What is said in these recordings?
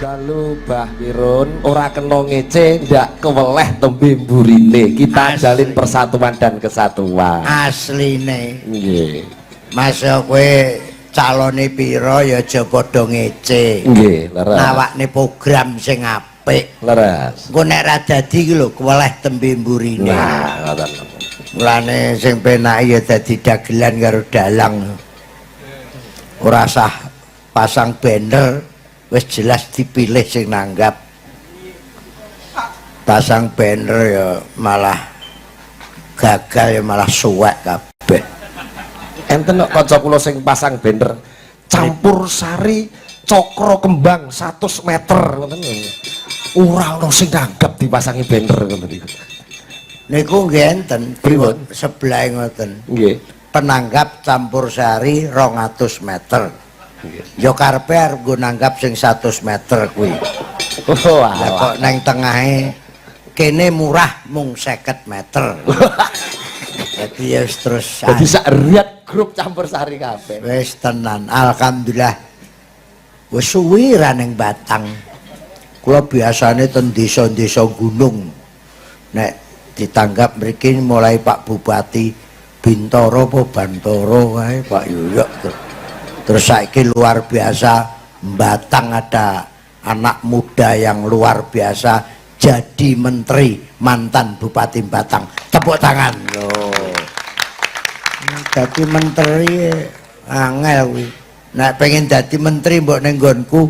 Dalu Bah Kirun ora kena ngece, ndak keweleh tembe mburine. Kita Asli. Jalin persatuan dan kesatuan. Asline. Nggih. Mas, kowe calone pira ya aja padha ngece. Nggih, leres. Nawakne program sing apik. Leres. Engko nek ra dadi iki lho keweleh tembe mburine. Nah, ngoten. Mulane sing penake ya dadi dagelan karo dalang. Ora sah pasang banner, wis jelas dipilih sing nanggap. Pasang banner ya malah gagal, ya malah suwek kabeh. Enten kok kanca kula sing pasang banner campur sari cokro kembang 100 meter ngoten lho. Ora ono sing nanggap dipasangi banner ngoten niku. Niku nggih enten. Pripun? Sebelah ngoten. Nggih. Penanggap campur sari 200 meter. Nggih. Ya karepe arep nggo nanggap sing 100 meter kuwi. Oh, Lah kok neng tengahe kene murah mung 50 meter. Jadi ya wis terus. Dadi sak riat grup campur sari kabeh. Wis tenan, alhamdulillah. Wis suwi ra ning Batang. Kula biasane ten desa-desa gunung. Nek ditanggap mriki mulai Pak Bupati Bintoro apa Bantoro kae, Pak Yoyok. Terus saiki luar biasa, Batang ada anak muda yang luar biasa jadi menteri, mantan Bupati Batang. Tepuk tangan loh. Dadi menteri angel kuwi. Nek pengen dadi menteri mbok ning nggonku.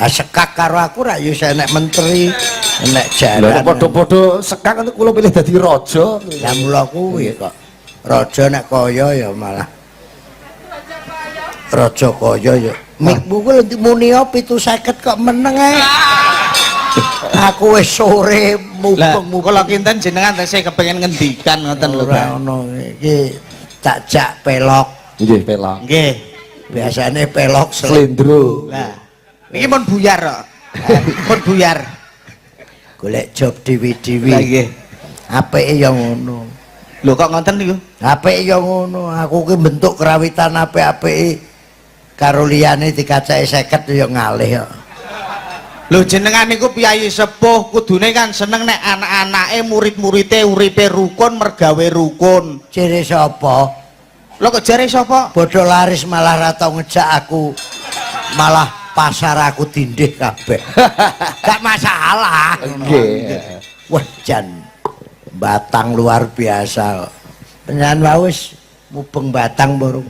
Ah, sekak karo aku ra ya nek menteri, nek Lha jaran. Padha-padha sekak kula pilih dadi raja. Lah mula kuwi kok. Raja nek kaya ya malah raja kaya ya. Mikmu kuwi lho muni 750 kok meneng ae. Aku wis sore Lah, mubeng-mubeng. Kula kinten jenengan tesih kepengin ngendikan ngoten lho, Ora Pak. ono iki, tak jak pelok. Nggih, pelok. Nggih. Biasane pelok Slendro. Lah, niki pun buyar kok. Pun buyar. Golek job dewi-dewi. Lah nggih. Apike ya ngono. Lho, kok ngoten niku? Apike ya ngono. Aku ki bentuk kerawitan apik-apike karo liyane dikacake 50 ya ngalih kok. Lho, jenengan niku piyayi sepuh, kudune kan seneng nek anak-anake, murid-muride uripe rukun, mergawe rukun. Jere sapa? Lho, kok jare sapa? Bodoh laris malah ra tau ngejak aku. Malah pasar aku dindih kabeh. Gak masalah. Nggih. Wah, jan Batang luar biasa. Penyangan wau wis mubeng Batang baru.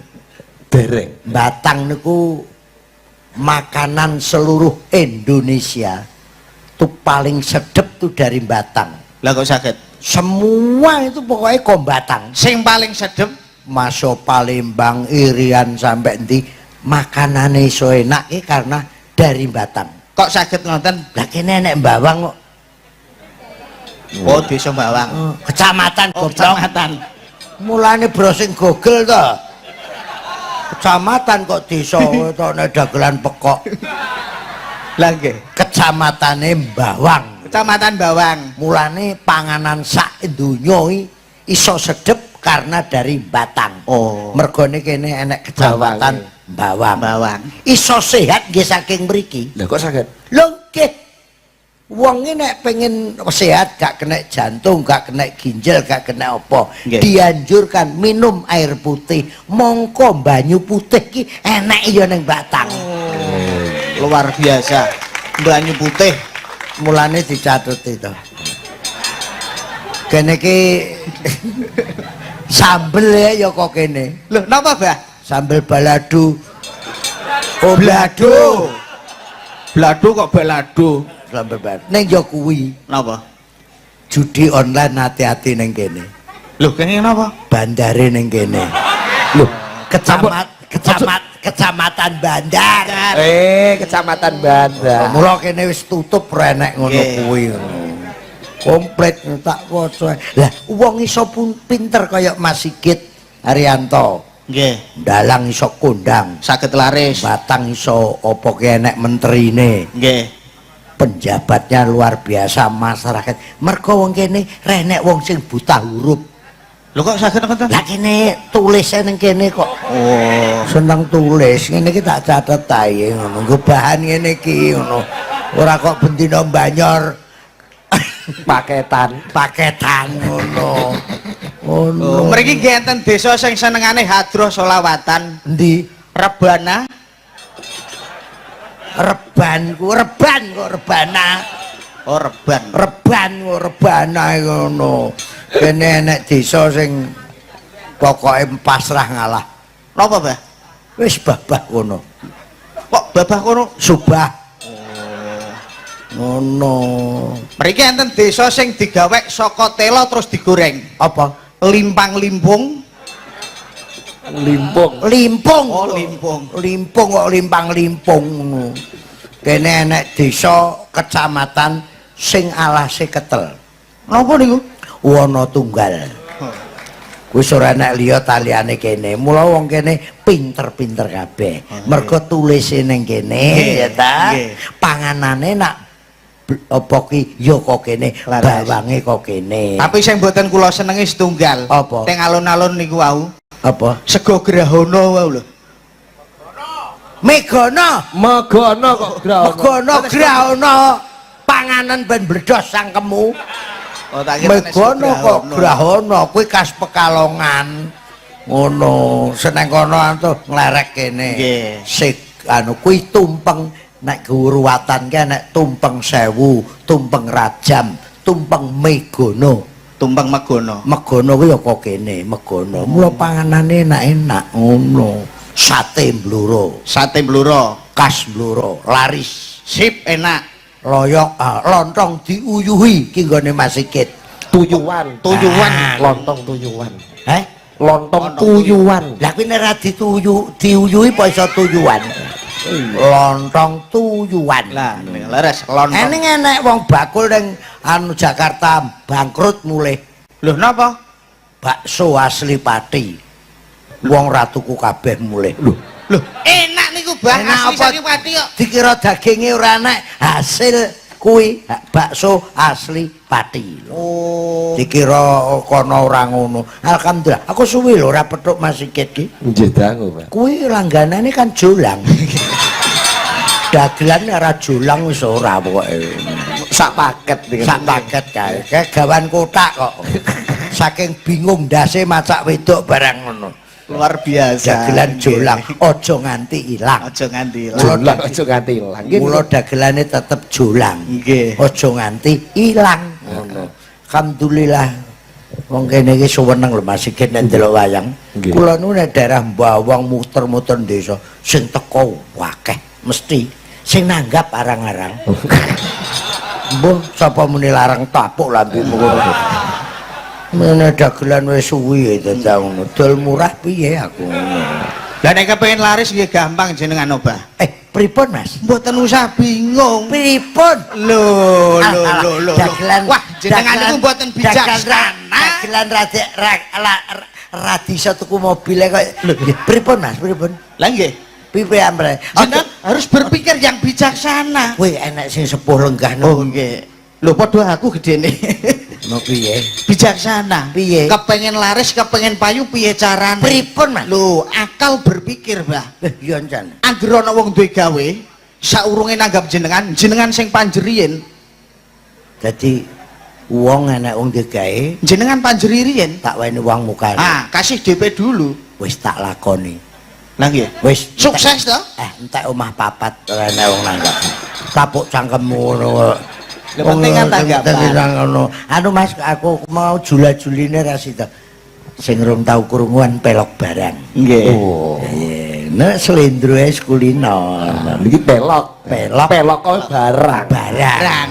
Dereng. Batang niku makanan seluruh Indonesia tuh paling sedep tuh dari Batang. Lah, kok saged? Semua itu pokoknya kok Batang. Sing paling sedep? Masuk Palembang, Irian, sampai endi makanane iso enak ki karena dari Batang. Kok saged ngoten? Lah, kene enek Bawang kok. Oh, desa Bawang. Kecamatan, Oh, goblok. Kecamatan. Mulane browsing Google to. Kecamatan kok desa to, nek dagelan pekok. Lah nggih. Kecamatane Bawang. Kecamatan Bawang. Mulane panganan sak donya iki iso sedep karena dari Batang. Oh. Mergone kene enek kecamatan Bawang. Bawang. Iso sehat nggih saking mriki. Lha, kok saged? Lho nggih. Wong ini nek pengen sehat, gak kena jantung, gak kena ginjal, gak kena apa. Dianjurkan minum air putih. Mongko banyu putih ki enek ya ning Batang. Luar biasa. Banyu putih. Mulane dicatet itu. Kene ki sambel ya ya kok kene. Lho, napa, Bah? Sambel balado. Oh, blado. Blado kok balado. Sambel balado. Ning ya kuwi Napa? Judi online hati-hati ning kene. Lho, kene napa? Bandare ning kene. Lho, Kecamatan Bandar. Eh, Kecamatan Bandar. Mula kene wis tutup, ora enek ngono kuwi. Komplit tak waca. Lah, wong iso pun pinter kaya Mas Sigit Haryanto. Nggih. Dalang iso kondang, Saged laris. Batang iso apa ki enek menterine. Nggih. Penjabatnya luar biasa, masyarakat. Mergo wong kene renek wong sing buta huruf. Lho kok saged ngoten? Lah kene tulise ning kene kok. Oh. Seneng tulis, ngene iki tak catet ae ngono. Nggo bahan ngene iki ngono. Ora kok bendina banyor Paketan. Paketan ngono. Ngono. Oh, mriki nggih enten desa sing senengane hadroh selawatan. Endi? Rebana. Reban ku reban kok rebana. Oh, reban. Reban kok rebana ngono. Kene enek desa sing pokoke pasrah ngalah. Napa, Mbah? Wis babah kono. Kok babah kono? Subah. Ngono. Mriki enten desa sing digawek saka tela terus digoreng. Apa? Limpang-limpung. Limpung. Limpung. Oh, limpung. Limpung kok limpang-limpung ngono. Kene enek desa kecamatan sing alase ketel. Napa niku? Wana Tunggal. Kuwi ora enek liya taliyane kene. Mula wong kene pinter-pinter kabeh. Mergo tulise ning kene ya ta. Panganane nak apa ki ya kok kene, bawange kok kene. Tapi sing mboten kula senengi setunggal. Apa? Teng alun-alun niku wau. Apa? Sego Grahono wau lho. Megono. Megono kok Grahono. Megono Grahono. Panganan ben bledos sangkemmu. Oh, tak kira nek Megono kok Grahono kuwi khas Pekalongan. Ngono, seneng kono antuh nglerek kene. Nggih. Sik anu kuwi tumpeng nek ruwatan ki nek tumpeng sewu, tumpeng rajam, tumpeng megono. Tumpeng megono. Megono kuwi ya kok kene, megono. Mula panganane enak-enak ngono. Sate Bluro. Sate Bluro, khas Bluro, laris. Sip enak. Loyok, lontong diuyuhi ki nggone Mas Sigit. Tuyuan, tuyuan, lontong tuyuan. Heh? Lontong tuyuan. Lah kuwi nek ra dituyu, diuyuhi apa iso tuyuan? Lontong tuyuan. Lah, leres lontong. Eneng enek wong bakul ning anu Jakarta bangkrut mulih. Lho napa? Bakso asli Pati. Wong ra tuku kabeh mulih. Lho, lho, enak niku Bang, enak asli saking Pati kok. Dikira daginge ora enak, hasil kuwi bakso asli Pati. Oh. Dikira kono ora ngono. Alhamdulillah, aku suwi lho ora petuk Mas Sigit ki. Nggih dangu, Pak. Kuwi langganane kan jolang. Dagelan ora jolang wis ora pokoke. Sak paket iki. Sak paket kae. Kae gawan kotak kok. Saking bingung ndase macak wedok barang ngono. Luar biasa. Dagelan jolang aja nganti ilang. Aja nganti ilang. Jolang aja nganti ilang. Mula dagelane tetep jolang. Nggih. Aja nganti ilang. Ngono. Alhamdulillah. Wong kene iki suweneng lho Mas Sigit nek ndelok wayang. Kula niku nek daerah Bawang muter-muter desa sing teko akeh mesti sing nanggap arang-arang. Mbuh sapa muni larang tapuk lambemu ngono. Mene dagelan wis suwi dadak ngono. Dol murah piye aku ngono. Lah nek kepengin laris nggih gampang jenengan obah. Pripun Mas? Mboten usah bingung. Pripun? Lho lho lho lho. Dagelan. Wah, jenengan niku mboten bijaksana. Dagelan ra iso tuku mobile kok. Pripun Mas? Pripun? Lah nggih. Piye amre? Jenengan harus berpikir yang bijaksana. Kowe enek sing sepuh lenggah. Oh nggih. Lho padha aku gedene. Mau piye? Bijaksana. Piye? Kepengen laris, kepengen payu piye carane? Pripun, Mas? Lho, akal berpikir, Mbah. Iya jan. Anggere ana wong duwe gawe, saurunge nanggap jenengan, jenengan sing panjeriyen. Dadi wong enek wong duwe gawe, jenengan panjeri riyen. Tak weni wong mukane. Ah, kasih DP dulu. Wis tak lakoni. Lah nggih. Wis sukses to? Entek omah papat ora enek wong nanggap. Tapuk cangkemmu ngono kok. Lha penting kan tanggapan. Anu Mas, aku mau jula-juline ra sida. Sing rung tau krunguan pelok barang. Nggih. Oh. Nek slendro ae kulino. Niki pelok. Pelok. Pelok kok barang. Barang.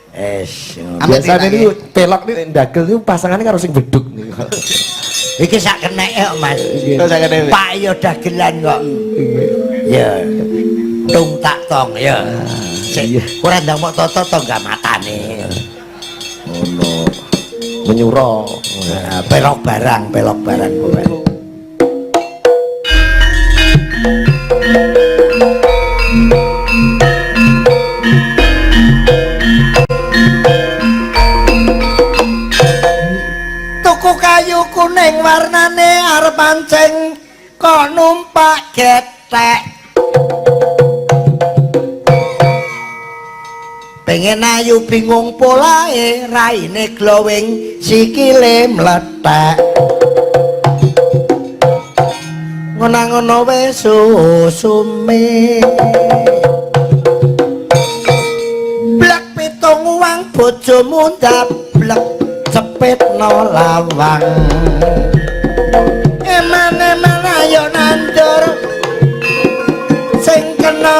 Es. Biasane niku pelok niku ndagel niku pasangane karo sing beduk niku. Iki sak keneke kok Mas. Kok sak keneke? Pak ya dagelan kok. Ya. Tung tak tong ya. Ora ndang mok toto to gak matane. Ngono. Menyuro. Pelok barang, pelok barang kowe. Tuku kayu. mancing kok numpak getek. Pengen ayu bingung polahe, raine glowing sikile mlethek. Ngono-ngono wis susume. Blek pitung uang bojomu ndablek cepetno lawang. Eman-eman ayo nandur sing kena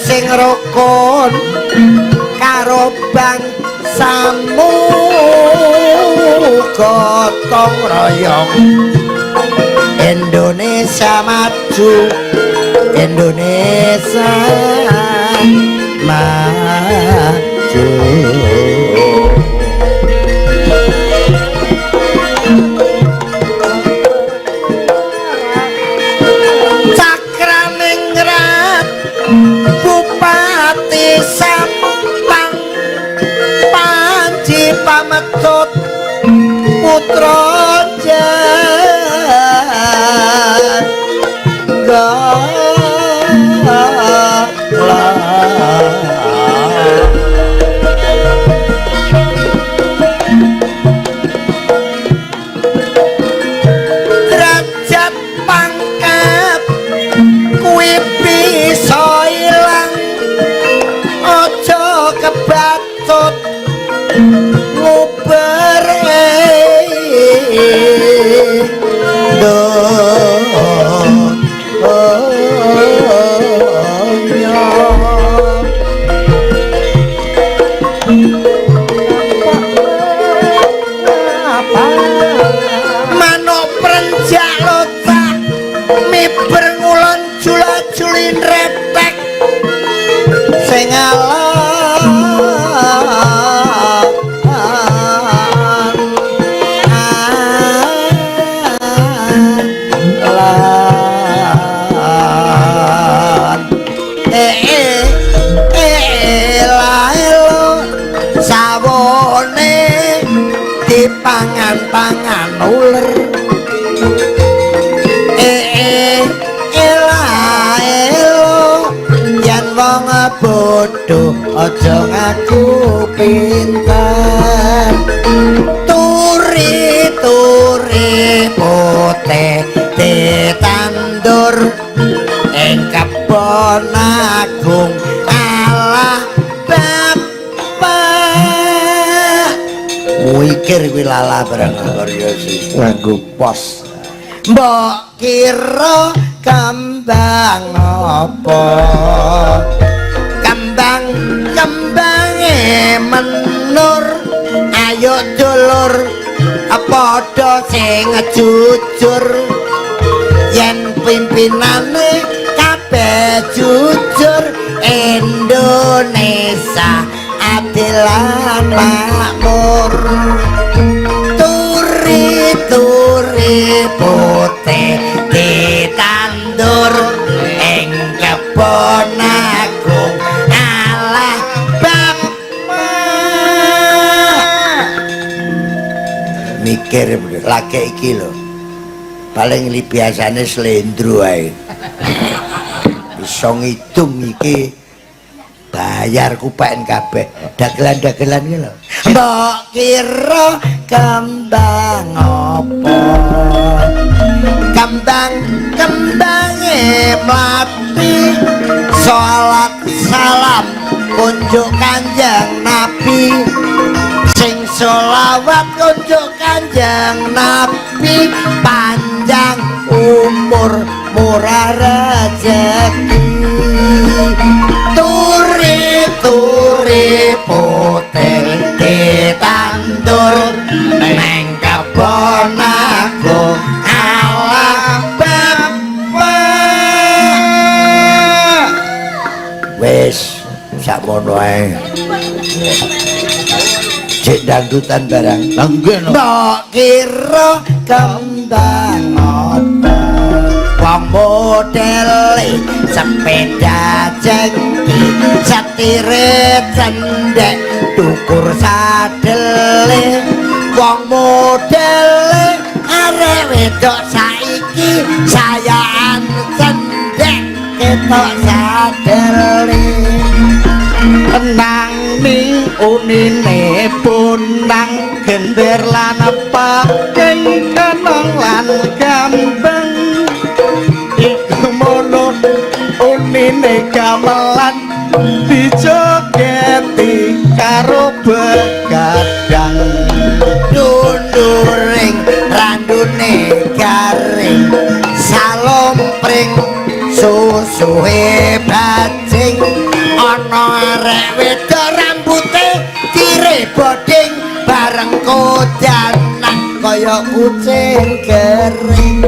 sing rukun karo bangsamu gotong royong. Indonesia maju, Indonesia maju. Cakraningrat Bupati Sampang Panji Pamecut Putra Derajat pangkat kuwi bisa ilang, aja kebacut nguber manuk prenjak lotak miber ngulon jula-julin retek sing alan sawone dipangan-pangan uler. Ela yen wong bodho aja ngaku pinter. Turi-turi putih ditandur ing kebon agung Allah Bapak. Mikir kuwi lala barang karya sih nganggo pos. Mbok kira kembang apa? Kembang kembange menur, ayo dulur padha sing jujur. Yen pimpinane kabeh jujur, Indonesia adil lan makmur. Turi-turi putih ditandur ing kebon agung Allah Bapak. Mikir lagi iki lho, paling li biasane slendro ae. Iso ngitung iki bayar kupeken kabeh, dagelan-dagelan iki lho. Mbok kira kembang apa? Kembang kembange mlati, salat salam kunjuk Kanjeng Nabi. Sing sholawat kunjuk Kanjeng Nabi, panjang umur murah rezeki. Cek dangdutan barang. Lah nggih no. Mbok kira kembang apa? Wong modele sepeda jengki, setire cendhek dukur sadele. Wong modele arek wedok saiki sayaan cendhek ketok sadele. Tenang ning unine bonang gender lan paking kenong lan gambeng iku mono unine gamelan dijogeti karo begadang. Dunduring randune garing salompring susuhe bajing ana arek wedok rambute tire boding bareng kodanan kaya kucing kering.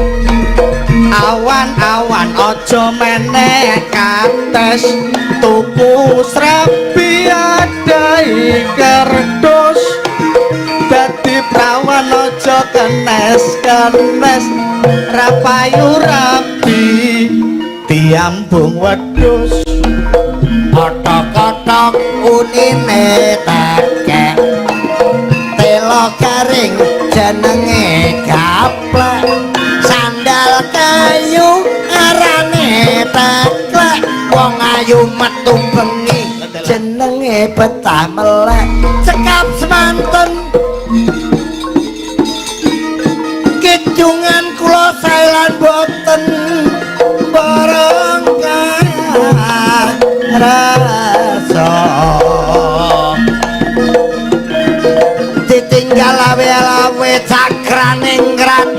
Awan-awan aja meneh kates tuku srabi adai kerdus dadi prawan aja kenes-kenes ra payu rabi diambung wedhus. Kothok-kothok unine tekek telo garing jenenge gaplek sandal kayu arane teklek wong ayu metu bengi jenenge betah melek cekap semanten kidungan kula sae lan boten bareng rasa ditinggal awe-awe cakraning rat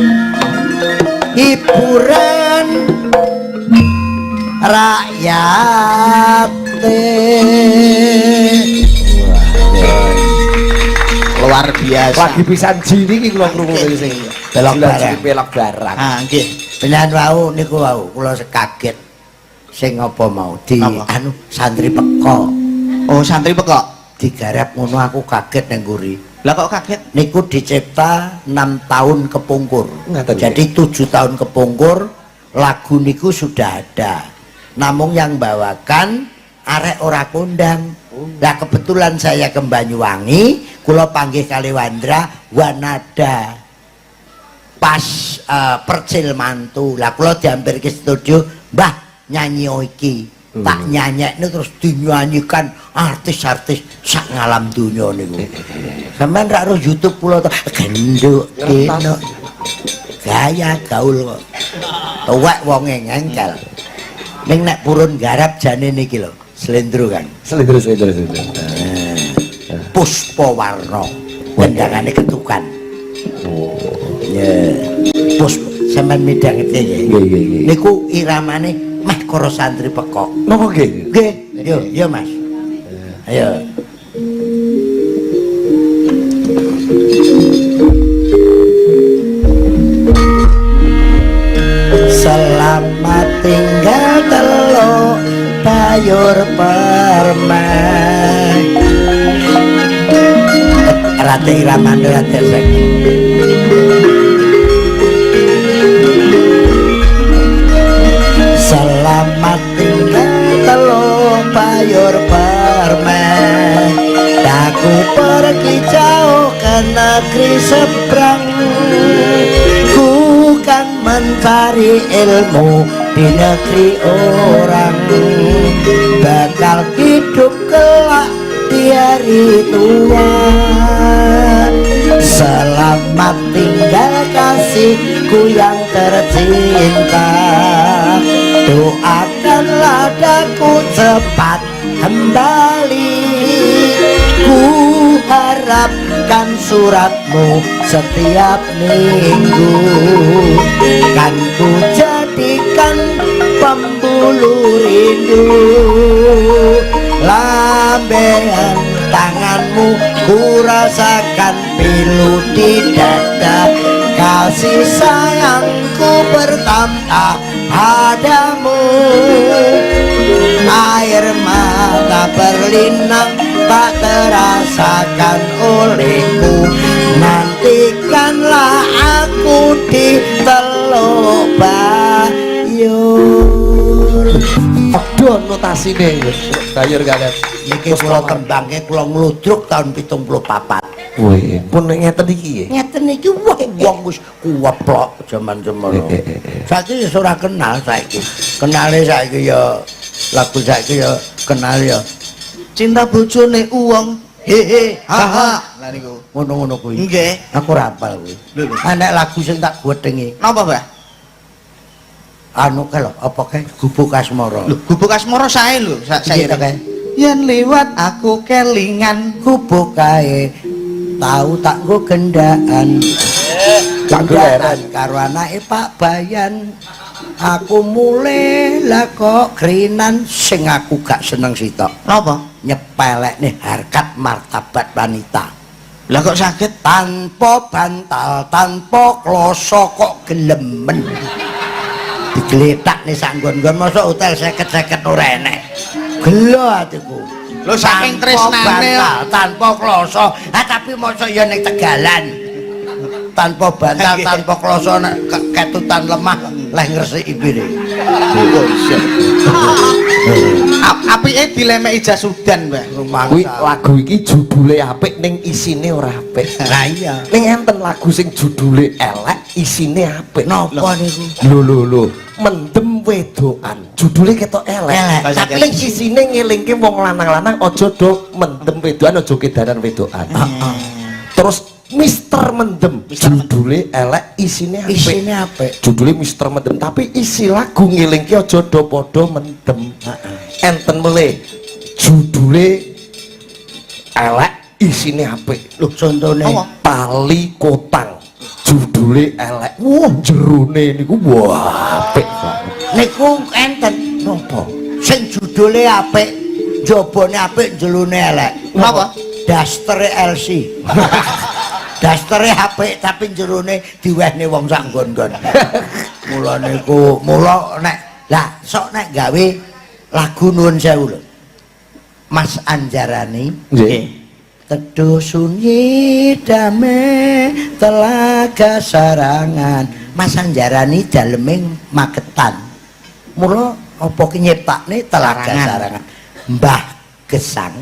hiburan rakyat. Luar biasa. Lagi pisan jini iki kula krungu sing Pelok barang. Pelok barang. Ah nggih. Benan wau niku wau kula kaget sing apa mau di Apa? Anu santri pekok. Oh, santri pekok. Digarap ngono aku kaget nang nguri. Lah kok kaget? Niku dicipta 6 tahun kepungkur. Ngaten. Jadi 7 tahun kepungkur lagu niku sudah ada. Namun yang bawakan arek ora kondang. Lah kebetulan saya ke Banyuwangi, kula panggih kali Wandra Wanada. Pas percil mantu. Lah kula diampir ke studio, "Mbah, nyanyi iki." Tak nyanyekne terus dinyanyikan artis-artis sak ngalam donya niku. Sampeyan rak ro YouTube kula to genduk dino. Gaya gaul kok. Tuwek wonge ngengkel. Ning nek purun garap jane niki lho, slendro kan. Slendro slendro slendro. Puspa warna. Kendangane ketukan. Oh. Ya. Puspa sampean midhangete nggih. Nggih nggih nggih. Niku iramane meh karo santri pekok. Napa nggih? Nggih, yo yo Mas. Ayo. Selamat tinggal teluk Bayur Permai. Rate iramane rate sek. Selamat tinggal teluk Bayur Permai. Aku pergi jauh ke negeri seberang. Ku kan mencari ilmu di negeri orang. Bakal hidup kelak di hari tua. Selamat tinggal kasihku yang tercinta. Doakanlah daku cepat kembali. Ku harapkan suratmu setiap minggu. Kan ku jadikan pembulu rindu. Lambean tanganmu ku rasakan pilu di dada. Kasih sayangku bertambah padamu. Air mata berlinang tak terasakan olehku. Nantikanlah aku di Teluk Bayur. Padha notasine Bayur kalian. Niki kula tembangke, kula ngludruk tahun 74. Wih, pun ngeten iki nggih. Ngeten iki, wah, wong wis kuweplok jaman semono. Saiki wis ora kenal saiki. Kenale saiki ya lagu saiki ya kenal ya Cinta bojone uwong hehe ha ha. Lah niku. Ngono-ngono kuwi. Nggih. Aku ora hafal kuwi. Lho, lho. Nek lagu sing tak gwetengi Napa, Mbah? Anu kae lho, apa kae, Gubuk Asmara. Lho, Gubuk Asmara sae lho, Piye sae. to kae? Yen liwat aku kelingan gubuk kae tau tak nggo gendaan. Tak nggo Gendaan karo anake Pak Bayan. Aku mulih lah kok krinan. Sing aku gak seneng sitok. Napa? Nyepelekne harkat martabat wanita. Lah kok saged? Tanpa bantal, tanpa kloso kok gelemen. Digletak nih sak nggon-nggon, mosok hotel 50-50 ora enek. Gelo atiku. Lho, saking Tanpa tresnane. Bantal, tanpa kloso. Ah, tapi mosok ya ning Tegalan. Tanpa bantal, tanpa kloso, nek ketutan lemah leh ngresiki piye? Kok iso? Apike dilemeki jas udan, Mbah. Kuwi lagu iki judule apik ning isine ora apik. Lah iya. Ning enten lagu sing judule elek, isine apik. Napa niku? Lho lho lho, Mendem Wedokan. Judule ketok elek. Elek. Tapi ning isine ngelingke wong lanang-lanang aja do mendem wedokan, aja kedanan wedokan. Terus Mister Mendem, judule elek, isine apik. Isine apik. Judule Mister Mendem, tapi isi lagu ngelingke aja do padha mendem. Enten melih judule elek, isine apik. Lho, contone? Apa? Tali Kotang. Judule elek. Wah, jerone niku wah apik banget. Niku enten. Napa? Sing judule apik, jabone apik, jerone elek. Napa? Dastere LC. Dastere apik tapi jerone diwehne wong sak nggon-nggon. Mula niku, mula nek lah sok nek gawe lagu, nuwun sewu lho. Mas Anjarani, Nggih. Teduh sunyi damai telaga Sarangan. Mas Anjarani daleme Magetan. Mula apa ki nyiptakne Telaga Sarangan. Sarangan. Mbah Gesang,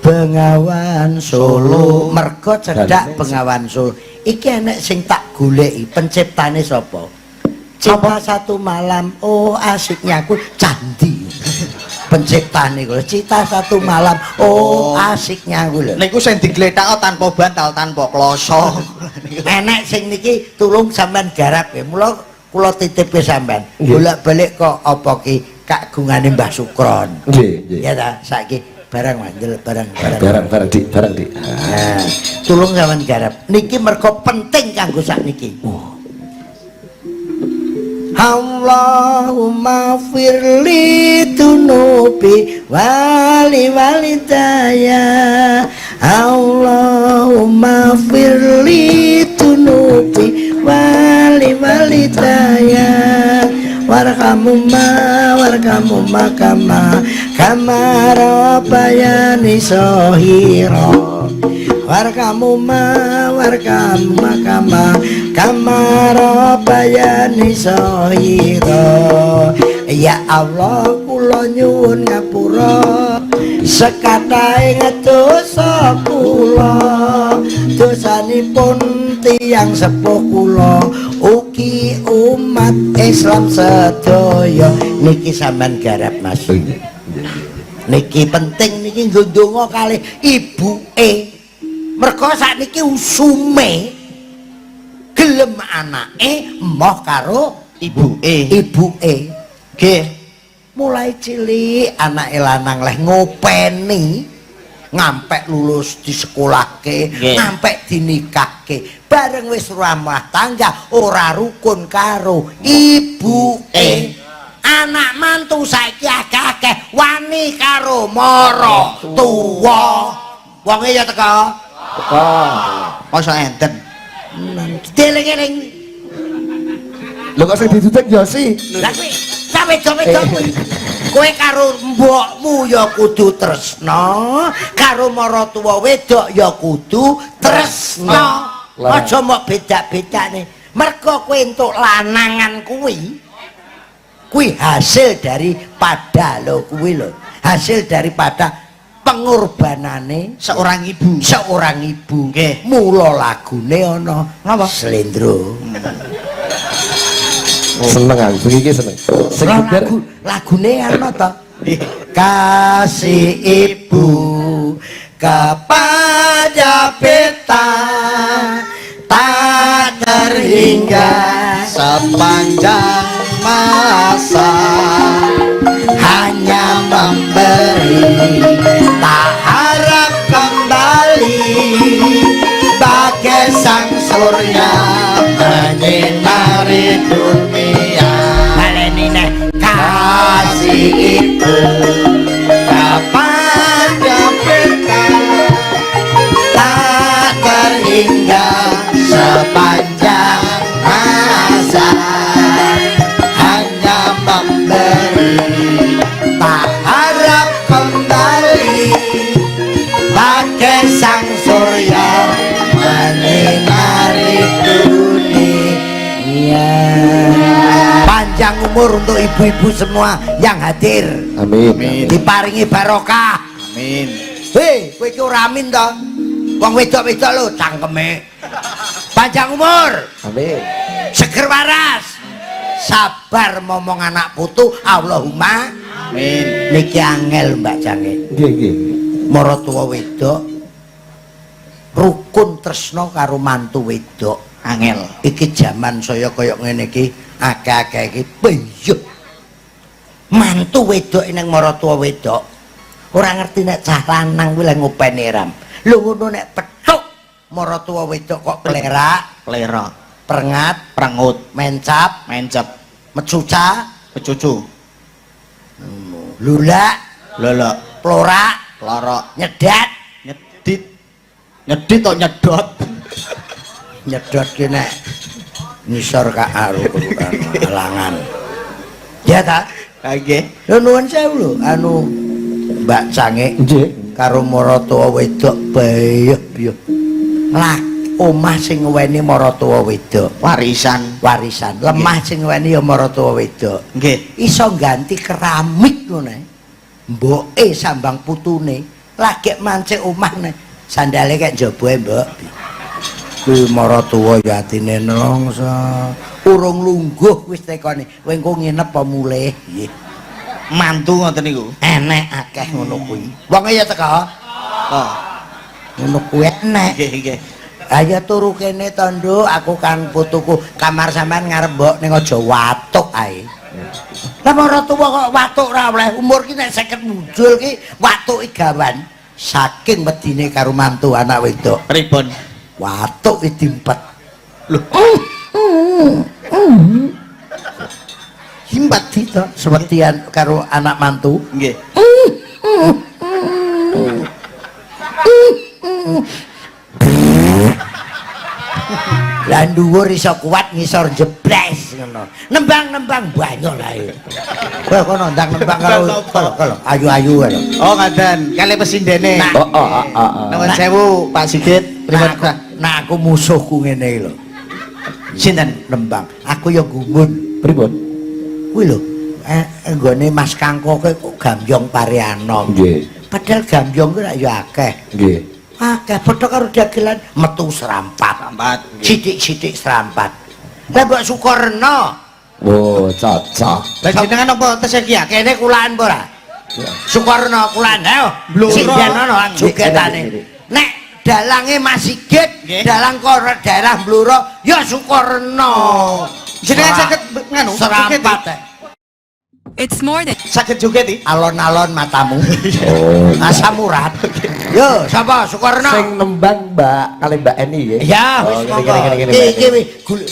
Bengawan Solo, mergo cedhak Daleme Bengawan Solo. Iki enek sing tak goleki, penciptane sapa? Cinta Satu Malam, oh asiknya aku, Candi. Penciptane kuwi Cinta Satu Malam, oh asiknya aku lho. Niku sing digletakno tanpa bantal, tanpa kloso. Enek sing niki tulung sampean garap ya. Mula kula titipke sampean. Nggih. Bolak-balik kok apa ki kagungane Mbah Sukron. Nggih, nggih. Ya ta, saiki barang mandel barang barang. Barang barang dik, barang dik. Nah, tulung sampean garap. Niki mergo penting kanggo sakniki. Allahumma firli dunubi wali walidaya. Allahumma firli dunubi wali walidaya, warhamhuma warhamhuma kama kama rabbayani shaghira, warhamhuma warhamhuma kama kama rabbayani shaghira. Ya Allah, kula nyuwun ngapura sekathahe dosa kula, dosanipun tiyang sepuh kula ugi umat Islam sedaya. Niki sampean garap, Mas. Oh, nggih. Niki penting niki nggo ndonga kalih ibuke, mergo sakniki usume gelem anake emoh karo Ibuke. Ibuke. Nggih. Mulai cilik anake lanang leh ngopeni ngampek lulus disekolahke, ngampek dinikahke, bareng wis rumah tangga ora rukun karo ibuke. Anak mantu saiki akeh-akeh wani karo mara tuwa. Wonge ya teko. Teko. Masa enten? Dieling-eling. Lho, kok sing ditutik ya sih. Lah kuwi Ora wedok-wedok kuwi. Kowe karo mbokmu ya kudu tresna, karo maratuwa wedok ya kudu tresna. Aja mok beda-bedane. Mergo kowe entuk lanangan kuwi, kuwi hasil daripada lho kuwi lho. Hasil daripada pengorbanane seorang ibu. Seorang ibu. Nggih. Mula lagune ana Napa? Slendro. Seneng aku, bengi iki seneng. Sing Lagu lagune ana to. Kasih ibu kepada beta tak terhingga sepanjang masa, hanya memberi tak harap kembali, bagai sang surya menyinari dunia. Baleni neh. Kasih ibu kepada beta tak terhingga sepanjang masa, hanya memberi tak harap kembali, bagai sang surya menyinari dunia. Panjang umur untuk ibu-ibu semua yang hadir. Amin. Amin. Diparingi barokah. Amin. Hei, kowe iki ora amin to? Wong wedok-wedok lho cangkeme. Panjang umur, Amin. Seger waras. Sabar momong anak putu, Allahumma amin. Niki angel Mbak Jange. Nggih, nggih. Maratuwa wedok rukun tresna karo mantu wedok. Angel. Iki jaman saya kaya ngene iki, akeh-akeh iki peyuh. Mantu wedok ning maratuwa wedok ora ngerti nek cah lanang kuwi lek ngopeni ram. Lho ngono nek petuk maratuwa wedok kok klerak, Klerak, prengat, prengut, mencap, mencap, mecuca, pecucu, lulak, lolok, plorak, lorok, nyedat, nyedit. Nyedit kok nyedot. Nyedot ki nek ngisor ka aru halangan. Ya ta? Nggih. Lho nuwun sewu lho anu Mbak Cange Nggih. Karo maratuwa wedok bayuh-bayuh. Lah omah sing ngeweni maratuwa wedok Warisan. Warisan. Lemah sing ngeweni ya maratuwa wedok. Nggih. Iso ganti keramik ngono ae. Mboke sambang putune lagi mancik omah ne. Sandale kek njaba ae, Mbok. Kuwi maratuwa ya atine nelongso. Urung lungguh wis tekone. Kowe engko nginep apa mulih? Nggih. Mantu ngoten niku. Enek akeh ngono kuwi. Wong ya teko. Oh. Ngono kuwi enek. Nggih, nggih. Ayo turu kene to, Nduk, aku kan putuku kamar sampean ngarep mbok ning aja watuk ae. Lah maratuwa kok watuk ora oleh, umur ki nek 50 muncul ki watuke gawan. Saking wedine karo mantu anak wedok. Pripun? Watuk ki dimpet. Lho. Himpet to, sewedian karo anak mantu. Nggih. Lah dhuwur iso kuat ngisor jebles ngono. Nembang-nembang banyak ae. Kowe kono ndang nembang karo karo ayu-ayu lho. Oh, ngaten. Kalih pesindene. Nah. Oh. Nuwun sewu Pak Sigit. Nah, Pripun? aku, nah aku musuhku ngene iki lho. Sinten? Nembang. Aku ya gumun. Pripun? Kuwi lho, nggone Mas Kangko kowe kok gambyong Parianom. Nggih. Padahal gambyong kuwi rak ya akeh. Nggih. Akeh padha karo dagelan metu serampat. Sampat. Sithik-sithik serampat. Lah mbok Sukorno, Oh, cocok. Lah jenengan apa tesih ki akeh? Kene kulaan apa ora? Sukorno kulaan ayo. Blora. Sinden ana jogetane. Nek dalange Mas Sigit, dalang koro daerah Blora ya Sukorno. Jenengan saged nganu serampat. It's more than Saged joget iki. Alon-alon matamu. Oh. Asam urat. Yo, sapa Sukorno? Sing nembang Mbak kali Mbak Eni nggih. Ya, Oh, wis ngene, monggo. ngene, ngene, Iki Mbak iki Eni.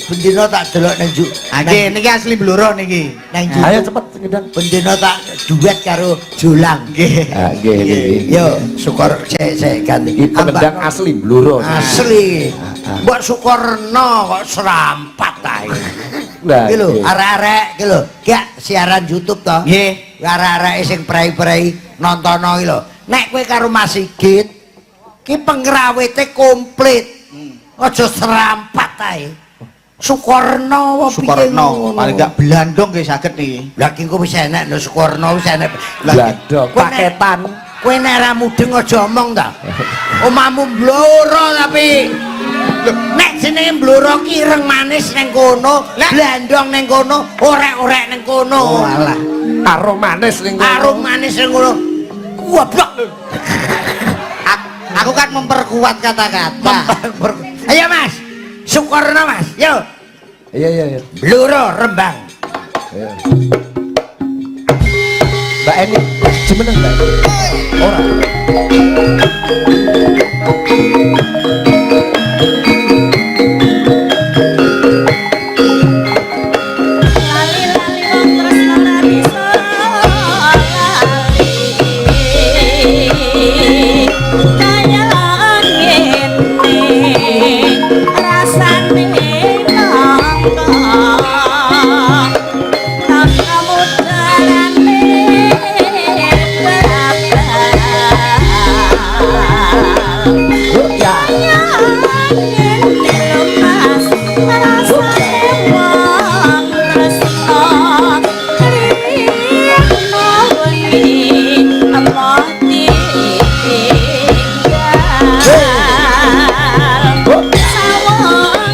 bendina tak delok nang juk. Ah, nggih, niki asli Blora niki. Nang juk. Ayo cepet ngedang. Bendina tak duet karo Jolang. Nggih. Ah, nggih nggih. Yo, Sukor sik sik ganti. Iki penendang asli Blora. Asli. Mbok Sukorno kok serampat ae. Nah, Iki lho, nggih. Arek-arek iki lho, gak siaran YouTube to? Nggih. Arek-arek sing prei-prei nontono iki lho. Nek kowe karo Mas Sigit, ki pengrawite komplit. Aja serampat ae. Sukorno apa piye Sukorno, ngono. Paling gak Blandong nggih saged niki. Lah ki engko wis enek lho, Sukorno wis enek. Blandong, Kowe nek- paketan. Kowe nek ra mudeng aja omong ta. Omahmu Blora tapi. Nek jenenge Blora ki ireng manis ning kono, blandong ning kono, orek-orek ning kono. Oh alah. Arum manis ning kono. Arum manis ning kono. Goblok. Aku kan memperkuat kata-kata. Ayo Mas. Sukorno Mas. Yo. Iya. Blora Rembang. Iya. Mbak Eni, jumeneng Mbak Eni. Ora. Lali-lali wong tresno ora bisa lali. Kaya ngene rasane nangka tangga mudarane babal. Ya. Kaya ngene lho Mas, rasane wong tresno rino wengi emoh tinggal.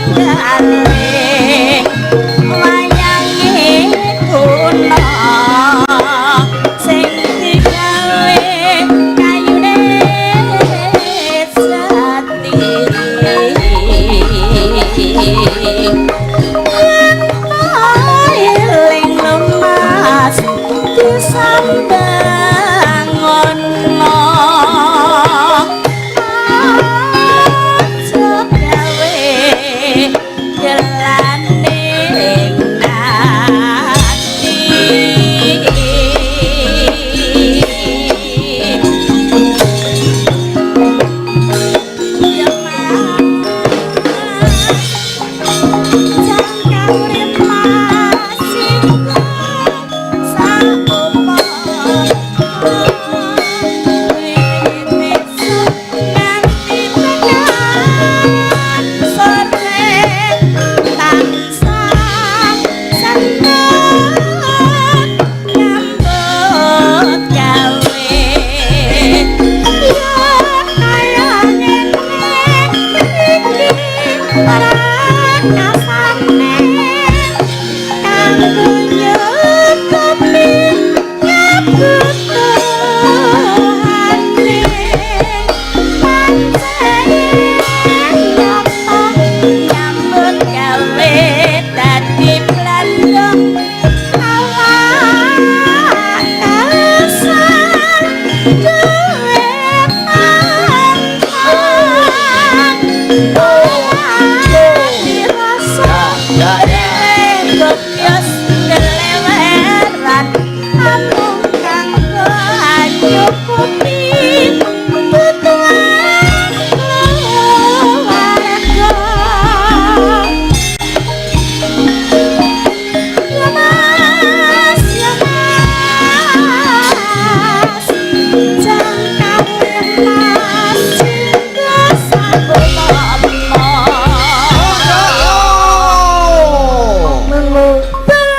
Sawenggale wayange kuno sing digawe kayune jati. Yen eling lho Mas, disambang ono aja gawe jelane ati. Ya Mas, jangka urip Mas iku saupa wiwit esuk nganti tekan sore tansah seneng nyambut gawe. Ya kaya ngene iki rasane kanggo nyukupi kebutuhane. Pancen nyata nyambut gawe dadi blandong awak kesal duwe pantang ora dirasa Ya, ya. dhewe keleweran amung kanggo nyukupi kebutuhan keluarga. Ya Mas, ya Mas, jangka urip Mas iku sampurna.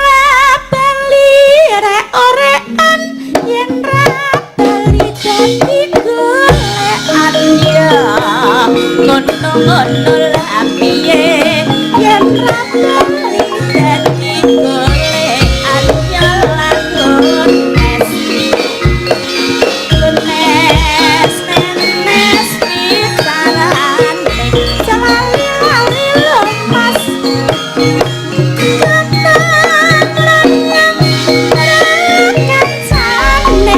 Bala-bali rek-orekan yen ra bali dadi golekan ya. Ngono-ngono lah piye yen ra bali dadi golekan ya lagun es. Nes nenes pitarane lali-lali lho Mas. Ketang lanang kancane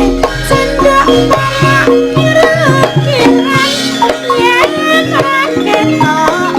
cendhok ora kira-kiran yen ra ketok.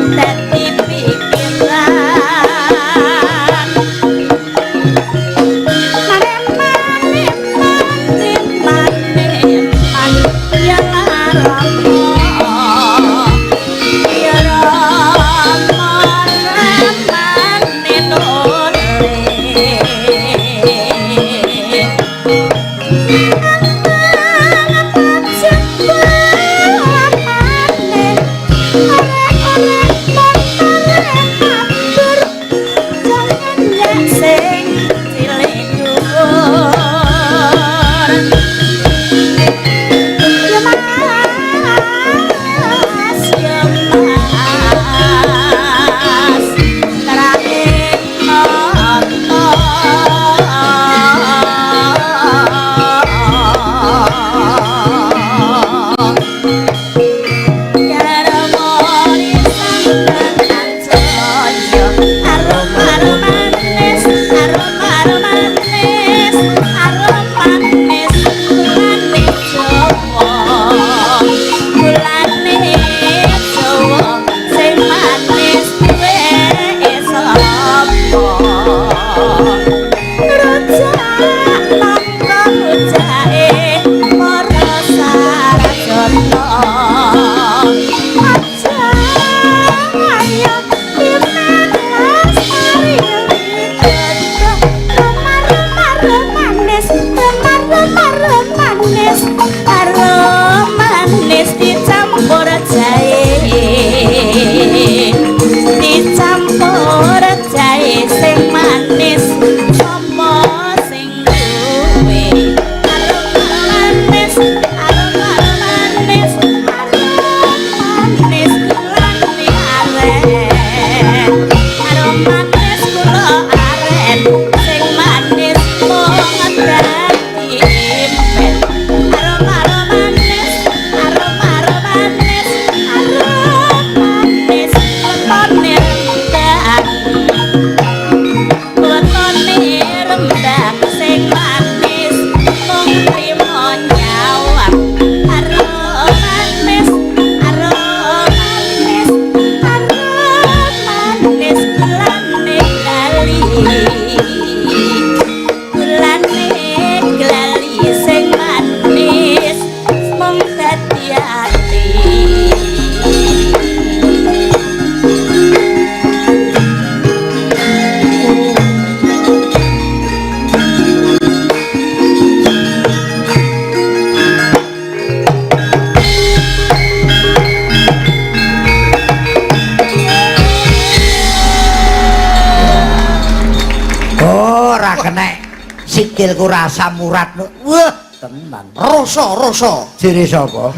Sikilku rasa murat. Wah, tenan. Rasa, rasa. Jere sapa?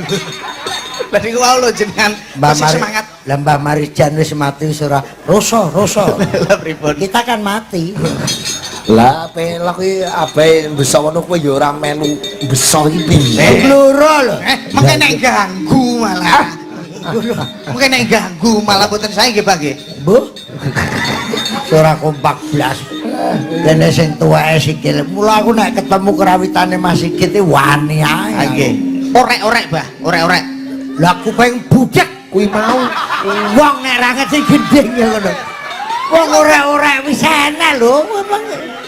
Lah niku wau lho jenengan Mbah masih Mari, semangat. lah Mbah Marijan wis mati wis ora rasa, rasa. Lah pripun? Kita kan mati. Lah pelok iki abahe mbesa ngono kuwi ya ora melu mbesa iki piye? Bluro lho. Mengke nek ganggu malah. Mungkin nek ganggu malah boten saya nggih, Pak nggih. Bu. Ora kompak blas. Dene sing tuweke sikil. Mula aku nek ketemu kerawitane Mas Sigit iki wani ae. Ah nggih. Orek-orek, Bah, orek-orek. Lah aku pengen budek Kuwi mau wong nek ra ngerti gending ya ngono. Wong orek-orek wis enek lho.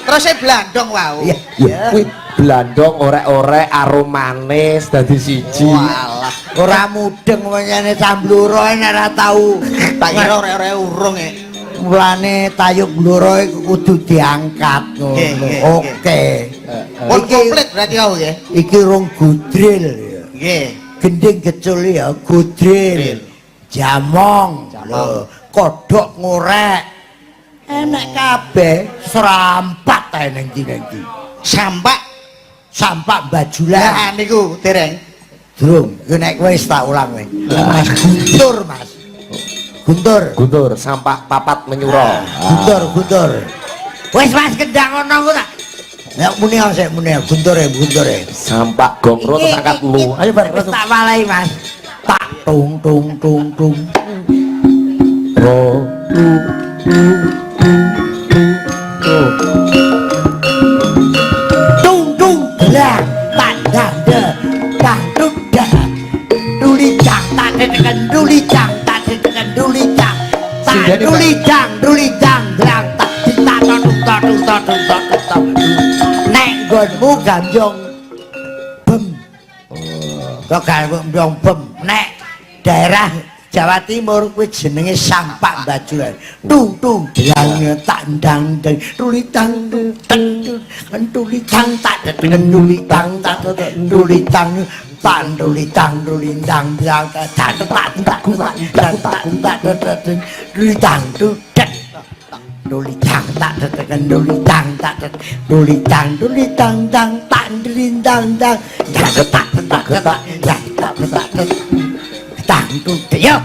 Terus saya blandong wau. Iya. ya kuwi blandong orek-orek aromanis dadi siji. Walah. Ora mudeng menyane Sambluro nek ora tau. Tak kira orek-orek urung e. Mulane tayub Bluro iku kudu diangkat ngono. Nggih, nggih, Oke. Pun komplit berarti wau nggih. Iki rong gudril ya. Nggih. Gending gecul ya gudril. Jamong. Lho, kodhok ngorek. Enek kabeh serampat ae ning ndi-ndi. Sampak. Sampak bajulan. Lah niku dereng. Durung, iku nek kowe wis tak ulang kowe. Mas Guntur, Mas. Guntur. Guntur sampak papat menyura. Guntur, Guntur. Wis Mas kendang ngono ku tak. Ya muni sik muni Guntur e, Guntur e. Sampak gongro terus angkat lu. Ayo bareng Wis tak walai Mas. Tak tung tung tung tung. Ro lu lu lu lu ro. Tung tung belang tak danda dang tung dah. Duli jang tak tekan duli jang tak tekan duli jang. Tak Sindene, Pak. duli jang duli jang belang tak tak tung tung tung tung tung tung tung. Nek nggonmu gambyong bem. Kok gambyong bem. Nek daerah Jawa Timur kuwi jenenge sampak bajulan. Tung tung dang tak dang dang tuli tang tung tang tuli tang tak tuli tang tak tuli tang tak tuli tang tuli tang tang tak tak tak tak tak tak tak tuli tang tu tek tuli tang tak tekan tuli tang tak tuli tang tuli tang tang tak tuli tang tang tak tak tak tak tak tak tak tang tu yo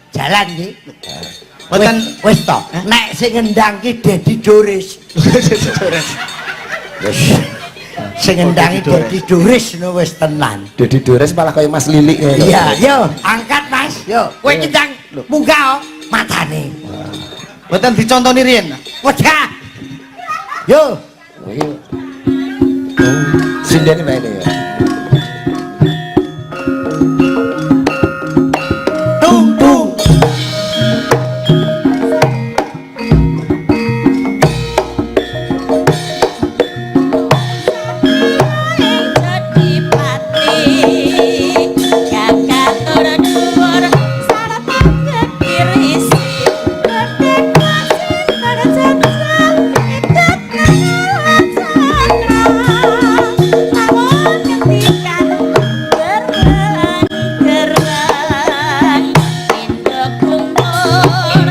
jalan iki. Boten Wis to, nek sing ngendang ki Dedi Doris. Wis. Sing ngendang ki Dedi Doris no wis tenan. Dedi Dores malah kaya Mas Lilik ngono. Iya, yo angkat Mas. Yo, kowe kendang munggah oh, matane. Boten dicontoni riyen. Wajah. Yo, Sindene maine ya. tung tung. Jadi pati kakak tur dhuwur sarta kekirisi gedhe kuwasin terjajal idat cakra lamun ngendikan gerang gerang pindha guntur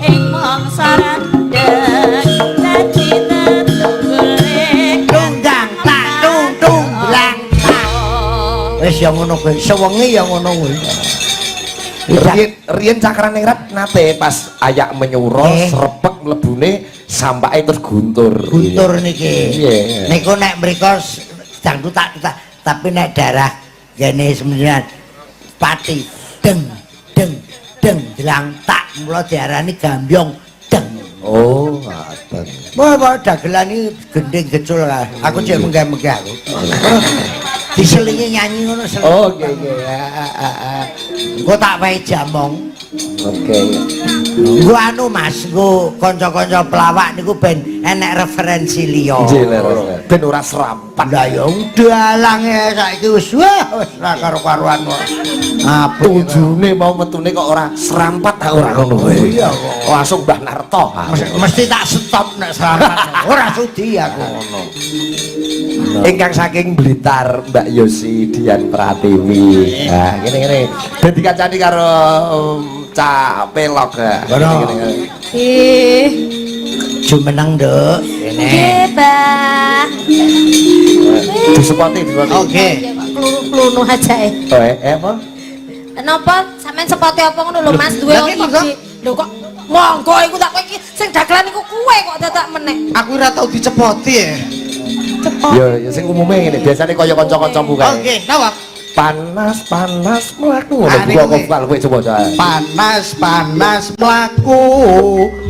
ing mangsa randhek dadi tetunggule Tunggang tak tung tung blang tak. Wis ya ngono kuwi, sewengi ya ngono kuwi. Riyen riyen Cakraningrat nate pas ayak menyura srepek mlebune sampake terus guntur. Guntur niki. Iya. Niku nek mriko dangdut tak tak tapi nek daerah gene sebenarnya Pati deng deng deng jelang tak mula diarani gambyong deng. Oh, ngaten. Wah, wah dagelan iki gending gecul kae. Aku cek menggah-menggah aku. Diselingi nyanyi ngono seling. Oh, oke oke. Ah, ah, ah. Engko tak wae jamong. Oke. Nggo anu Mas, nggo kanca-kanca pelawak niku ben enek referensi liya. Nggih, leres. Ben ora serampat. Lah ya dalange saiki wis wah wis ra karo-karuan kok. Apa Tujune mau metune kok ora serampat ta ora ngono kuwi. Iya kok. Langsung Mbah Narto. Mesti tak stop nek serampat. Ora sudi aku ngono. Ingkang saking Blitar Mbak Yosi Dian Pratiwi. Nah, ngene ngene. Ben dikancani karo Cak Pelok. Ngono. Ngene, ngene. Ih. Jumeneng, Nduk. Kene. Nggih, Bah. Disepoti, disepoti. Oke. Iya, kok klunu-klunu aja eh. Oh, apa? Napa sampean sepoti apa ngono lho Mas duwe Lah, ki monggo. ide. Lho kok monggo iku tak kowe iki sing dagelan iku kuwe kok dadak meneh. Aku ora tau dicepoti ya. Cepot. Ya, ya sing umume ngene, biasane kaya kanca-kancamu kae. Oke, napa? Panas, panas mlaku ngono. Ah, niku Buka kuwi. buka kowe coba coba. Panas panas mlaku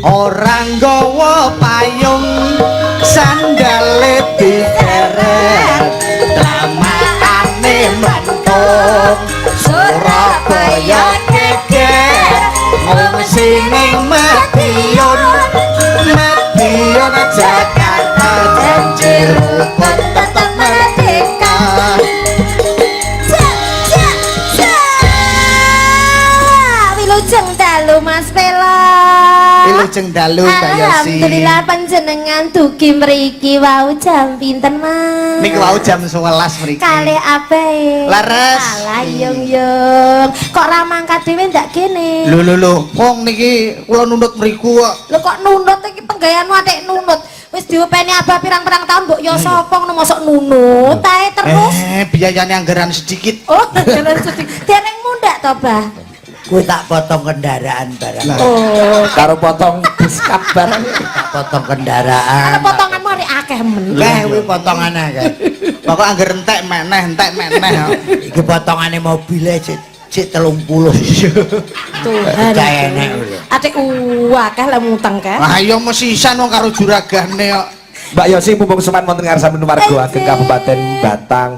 ora nggawa payung sandale dikeret dramakane mlentung Surabaya geger ngungsi ning Madiun Madiun Jakarta janji rukun tetep merdeka. Ja, ja, ja. Wilujeng dalu Mas Pela. Wilujeng dalu Kak Yosi. Alhamdulillah panjenengan dugi mriki wau jam pinten Mas? Niku wau jam 11 mriki. Kalih abahe. Leres. Alah yung yung. Kok ra mangkat dhewe ndak kene? Lho lho lho, wong niki kula nunut mriku kok. Lho kok nunut iki penggaweanmu atik nunut. Wis diopeni abah pirang-pirang tahun mbok yo sapa ngono mosok nunut ae terus. Eh, biayanya anggaran sedikit. Oh, jalan sedikit. Dereng mundak to, Bah? Kuwi tak potong kendaraan barang. Oh. Karo potong diskap barang. Tak potong kendaraan. Ana potonganmu arek akeh men. Lah kuwi potongane akeh. Pokok anggar entek meneh, entek meneh. Iki potongane mobile cek cek 30. Tuhan. Gak enak lho. Atik akeh lah mutang kae. Lah iya mesisan wong karo juragane kok. Mbak Yosi mumpung sowan wonten ngarsaipun warga ageng Kabupaten Batang.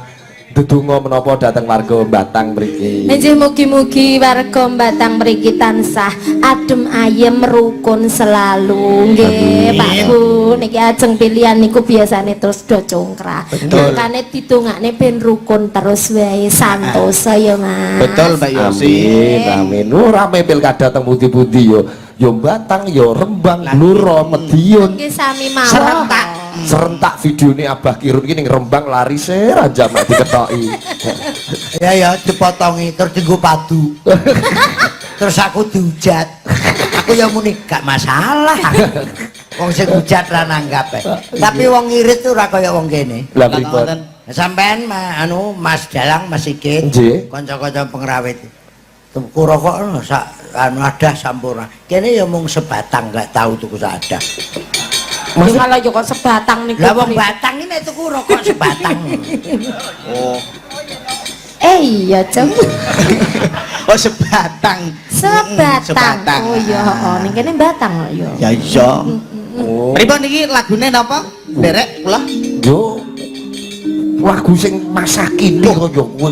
Ndedonga menapa dhateng warga Batang mriki? Injih mugi-mugi warga Batang mriki tansah adem ayem rukun selalu nggih Pak Bu niki ajeng pilihan niku biasane terus do congkrah. Betul. Makane didongakne ben rukun terus wae santosa ya Mas. Betul Mbak Yosi. Amin, amin. Oh, rame pilkada teng pundi-pundi yo. Yo Batang, yo Rembang, Blora, Madiun. Nggih sami mawon. Serentak. Serentak videone Abah Kirun iki ning Rembang lari ra jamak diketoki. Ya ya dipotongi terus dienggo padu. Terus aku dihujat. Aku ya muni gak masalah. Wong sing hujat ra nanggap ae. Tapi wong ngirit ora kaya wong kene. Lah pripun? Sampean ma, anu Mas Dalang Mas Sigit, Nggih. kanca-kanca pengrawit. Tuku rokok no, sak anu ada sampurna. Kene ya mung sebatang gak tahu tuku sak ada. Mas malah yo kok sebatang niku. Lah wong Batang ini nek tuku rokok sebatang. Oh. Eh iya, Cem. Oh sebatang. Sebatang. Sebatang. Oh iya, heeh. Ning kene Batang kok ya. Ya iya. Oh. Pripun niki lagune napa? Nderek kula. Yo lagu sing masa kini kaya kowe.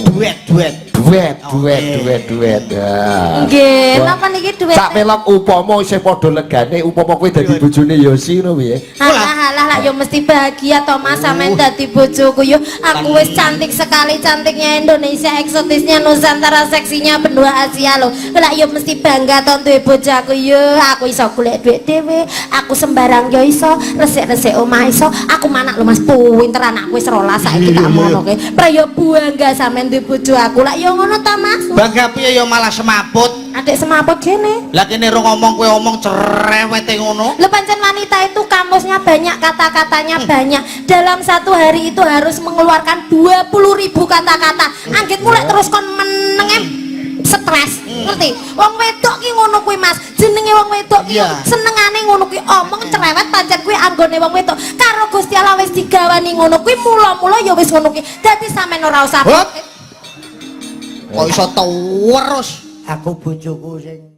Duet duet. Duet, duet, Oke. duet, duet. Ya. Nggih, Wah. napa niki duet? Sak melok upama isih padha legane, upama kowe dadi bojone Yosi ngono piye? Alah alah lah yo mesti bahagia to Mas sampean dadi bojoku yo. Aku wis cantik sekali cantiknya Indonesia, eksotisnya Nusantara, seksinya benua Asia lho. Lah yo mesti bangga to duwe bojo aku yo. Aku iso golek dhuwit dhewe, aku sembarang yo iso, resik-resik omah iso. Aku manak lho Mas, pinter anakku wis 12 saiki tak ngono ke. Pra yo bangga sampean duwe bojo aku. Lah yo ngono ta Mas? Bangga piye ya malah semaput. Adik semaput gene. Lah kene ro ngomong kowe omong cerewete ngono. Lho pancen wanita itu kamusnya banyak, kata-katanya banyak. Dalam satu hari itu harus mengeluarkan 20.000 kata-kata. Anggitmu lek terus kon meneng em, stres, ngerti? Wong wedok ki ngono kuwi Mas. Jenenge wong wedok ki senengane ngono kuwi omong cerewet pancen kuwi anggone wong wedok. Karo Gusti Allah wis digawani ngono kuwi mula-mula ya wis ngono kuwi. Dadi sampean ora usah Hop. Kok iso terus? Aku bojoku sing